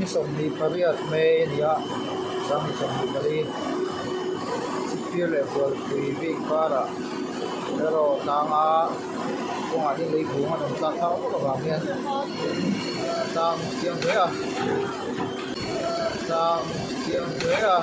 ni 28 May a ni a, 2024 Chhipphir leh Bualpui bik karah erawh tlanga kawngah hian lei bung a rawn tlak thak vak avang hian tlang chiang hle a tlang chiang hle a.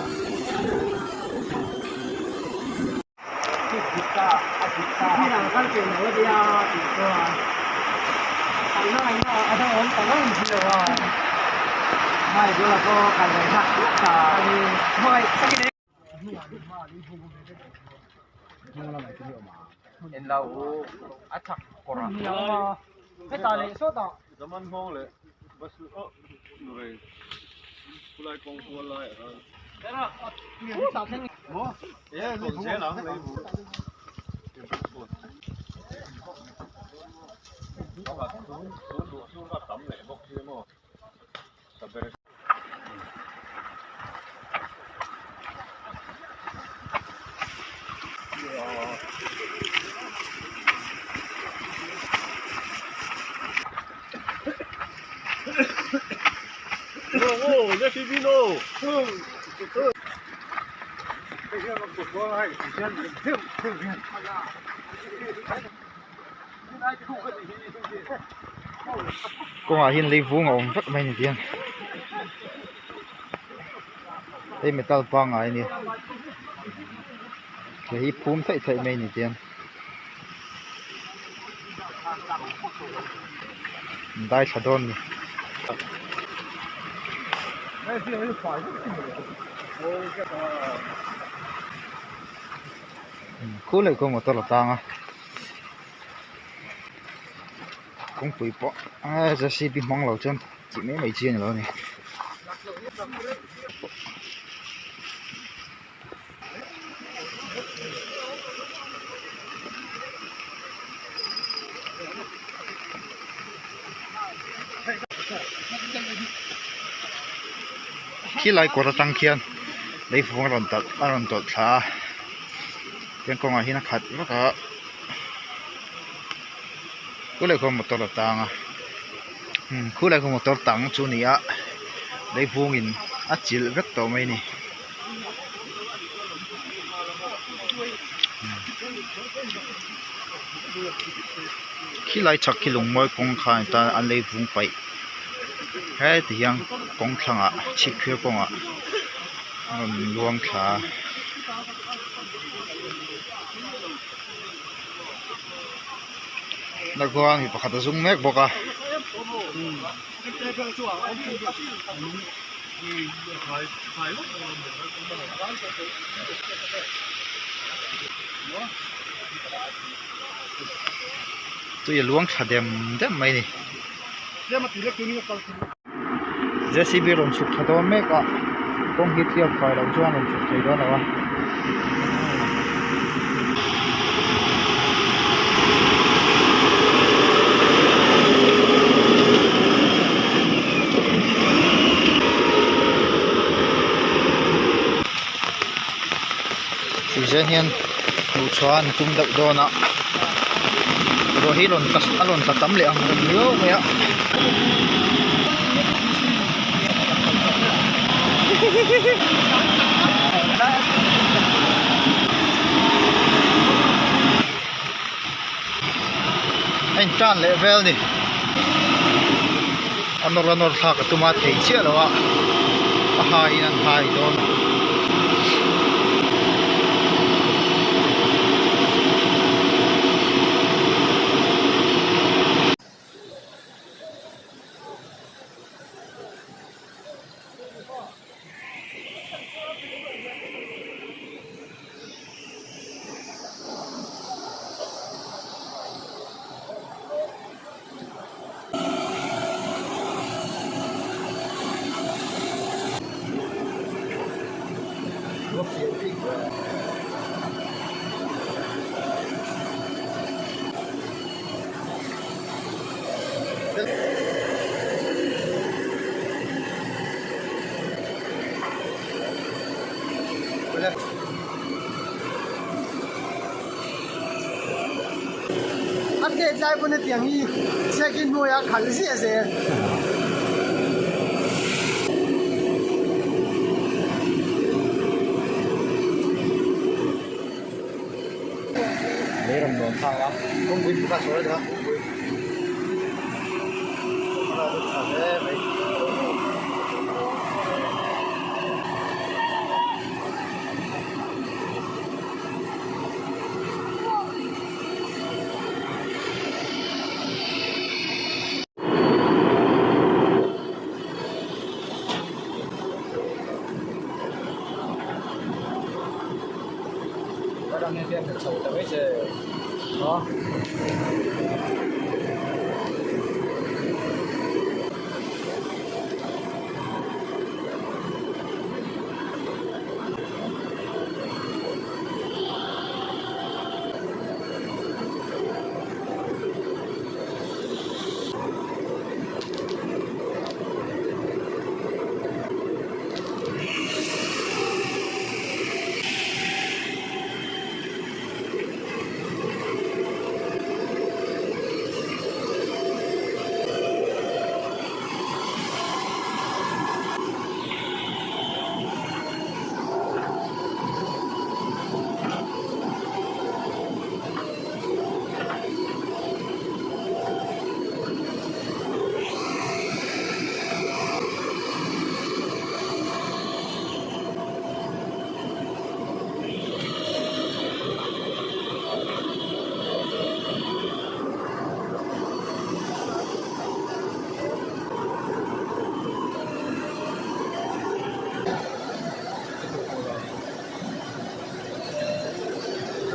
Kawngah hian lei vung a awm vek mai a ni tiang hei metal pangngai a nia hei hi phum theih theih mai a ni tiang dai thla dawn a ni. Khu leh khu motor a tang a kawngpui pawh a j c b hmang lo chuan tih mai mai chi a ni lo a ni. Khilai kawr atang khian leivung a rawn talh a rawn tawlh thla a chuan kawngah hian a khat vak a khulai khuan motor a tang a khulai khuan motor tang chu a ni a leivungin a chilh vek tawh mai a ni. Khilai chhak khi lungmawi kawng kha a ni ta an leivung paih heti hian kawng thlangah chhipphir kawngah a rawn luang thla a. Nakhuan mi pakhat a zum mek bawk a. Tui a luang tha dem dem mai a ni. J c b rawn chhuk thla dawn mek a kawng hi tliak fai loh chuan rawn chhuk thei dawn lo a. Hruizen hian hmuh chhuah an tum deuh dawn a ruah hi rawn tla a rawn tla tam leh ang reng riau mai a. A in tan leh vel ni a nawr a nawr thlak a tum a thei chiah lo a a hai in an hai dawn. A tet lai pawn hetiang hi check in hnuaiah a khalh ziah zel. Lei rawn lawn thlak a kawngpui hmu kha sawi a ni a kawngpui a tha hle mai.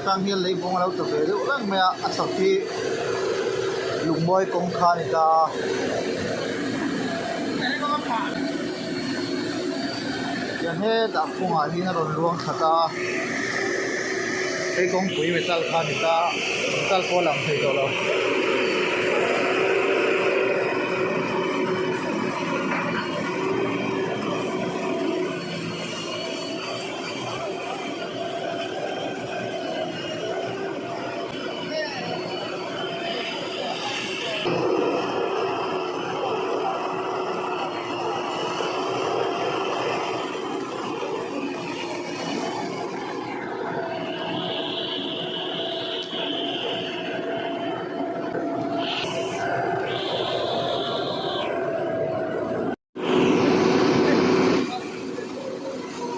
Atang hian leivung a lo tla ve deuh reng mai a a chhak hi lungmawi kawng kha a ni ta a. Tiang hetah kawngah hian a rawn luang thla ta a hei kawngpui metal kha a ni ta a metal pawh a lang thei tawh lo.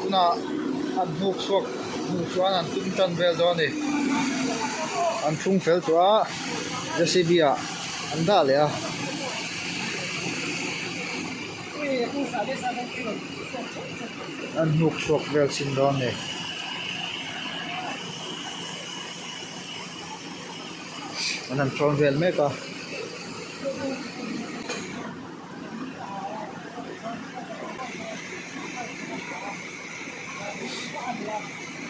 Tunah an hnuk chhuak hnu chuan an tum tan vel dawn a ni an thlung fel tawh a J C B ah an dah leh a. An hnuk chhuak vel chin dawn a ni. An han thawn vel mek a.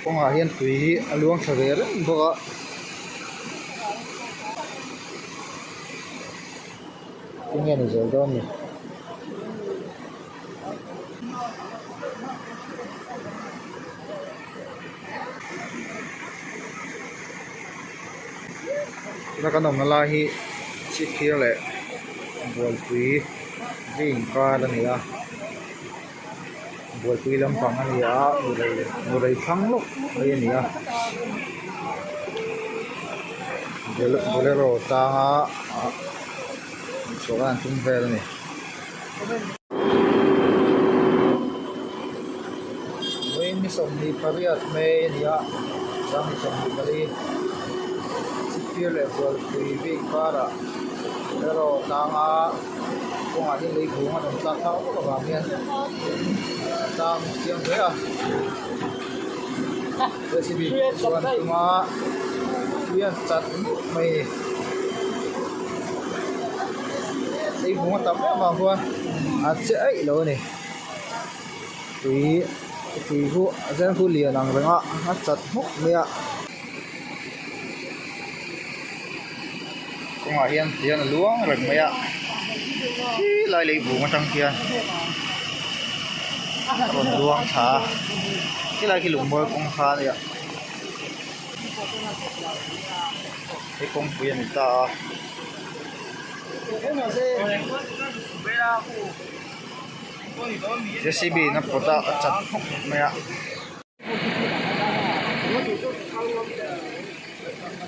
Kawngah hian tui hi a luang tha ve reng bawk a. Tinge ni zel dawn ni. Tuna kan awmna lai hi chhipphir leh bualpui vei inkar a ni a bualpui lampang a ni a murei thlang lawk mai a ni a bolero tanga chhuah an tum vel a ni. Vawiin ni 28 May a ni a, sang 24 Chhipphir leh Bualpui bik karah erawh tlanga kawngah hian leivung a rawn tlak thak vak avang hian a tlang chiang hle a. J C B chuan tuma tui a chat mup mai a ni. Leivung a tam em avang chuan a che aih lo a ni. Tui tui khu a chen khu lian ang reng a a chat hmuk mai a. Kawngah hian tihian a luang reng mai a khi lai leivung atang khian a rawn luang thla a khilai khi lungmawi kawngka a nia hei kawngpui a ni ta a. J C B in a pawt a a chat hmawk mai a.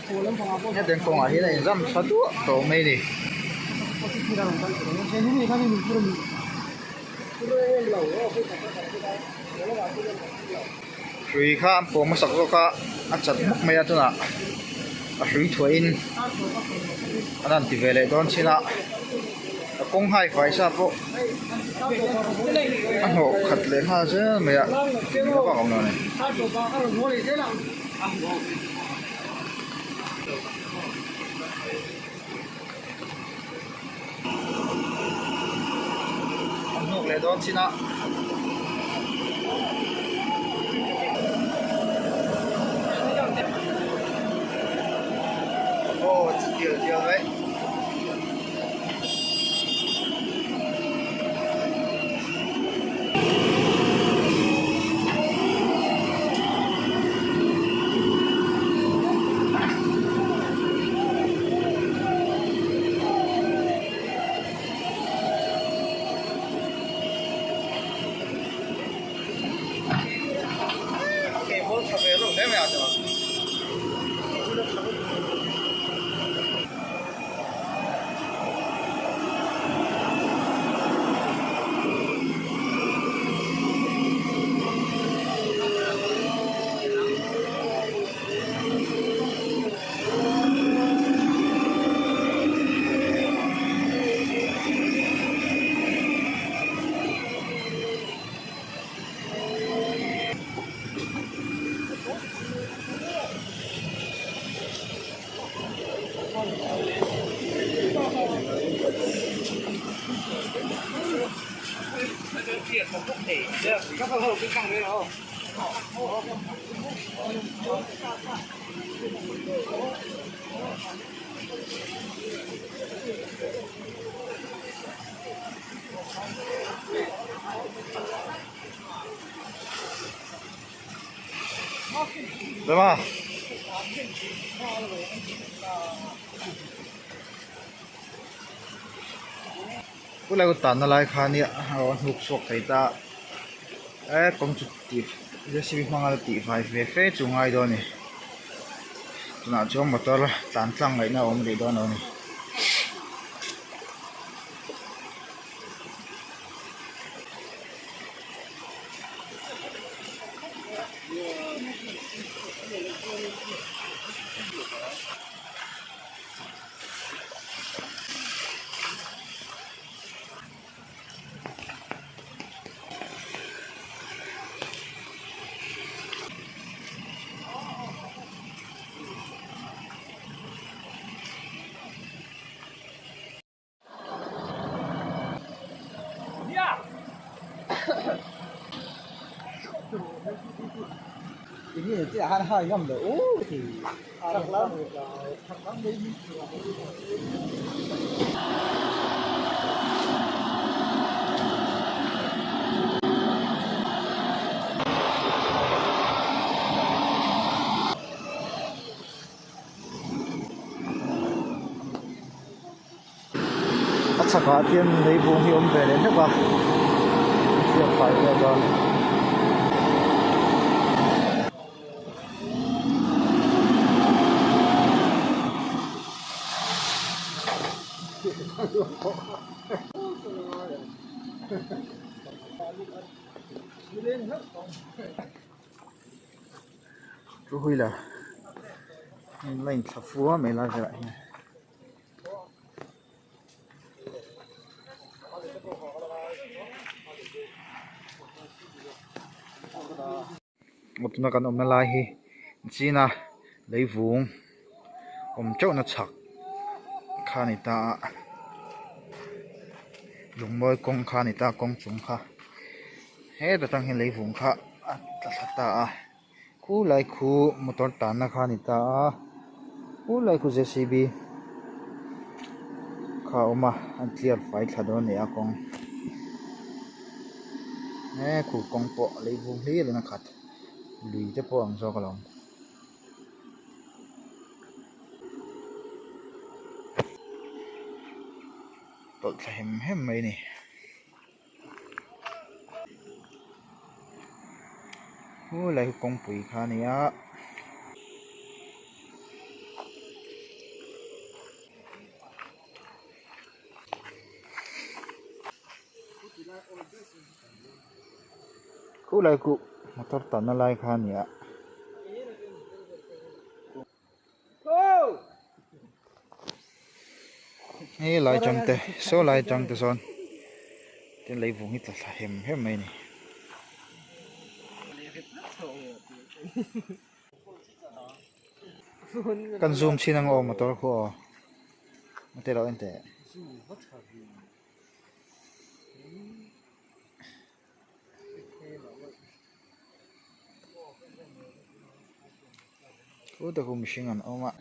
Hetiang kawngah hian a inzam tha duah tawh mai a ni. Hrui kha an pawh hmasak zawk a, a chat hmuk mai a tunah a hrui thuahin an han ti ve leh dawn chin a, a kawng hai fai sa pawh a hnawh khat leh nghal zel mai a, eng vak a awm lo a ni. An hnuk leh dawn chin a. Aw chi tial tial mai. Rema. Khulai kut tanna lai kha nia a hnuk chhuak thei ta e kawng chu tih J C B hmanga la tih fai ve fe chu ngai dawn a ni tunah chuan motor tlan tlang ngaihna a awm rih dawn lo a ni. A chhakah khian leivung hi a awm ve leh hlek a thliak fai vel dawn. Two wheeler la inthla fua mai lai velah hian. Tuna kan awmna lai hi china leivung awm teuhna chhak kha a ni ta a lungmawi kawng kha a ni ta a kawng chung kha heta tang hian leivung kha a tla thla ta a. Khulai khu motor tanna kha a ni ta a khulai khu j c b kha a awm a an clear fai thla dawn a ni a kawng he khu kawng pawh a lei vung hlir in a khat lui te pawh a ang zawk alawm. Tawlh thla hem hem mai a ni. Khulai hi kawngpui kha a ni a. Khulai khu motor tanna lai kha a ni a. Hei lai tang te saw lai tang te sawn tin lei vung hi tla thla hem hem mai a ni. Kan zoom chhin ang aw motor khu aw mate lo en teh. Khu te khu mihring an awm a.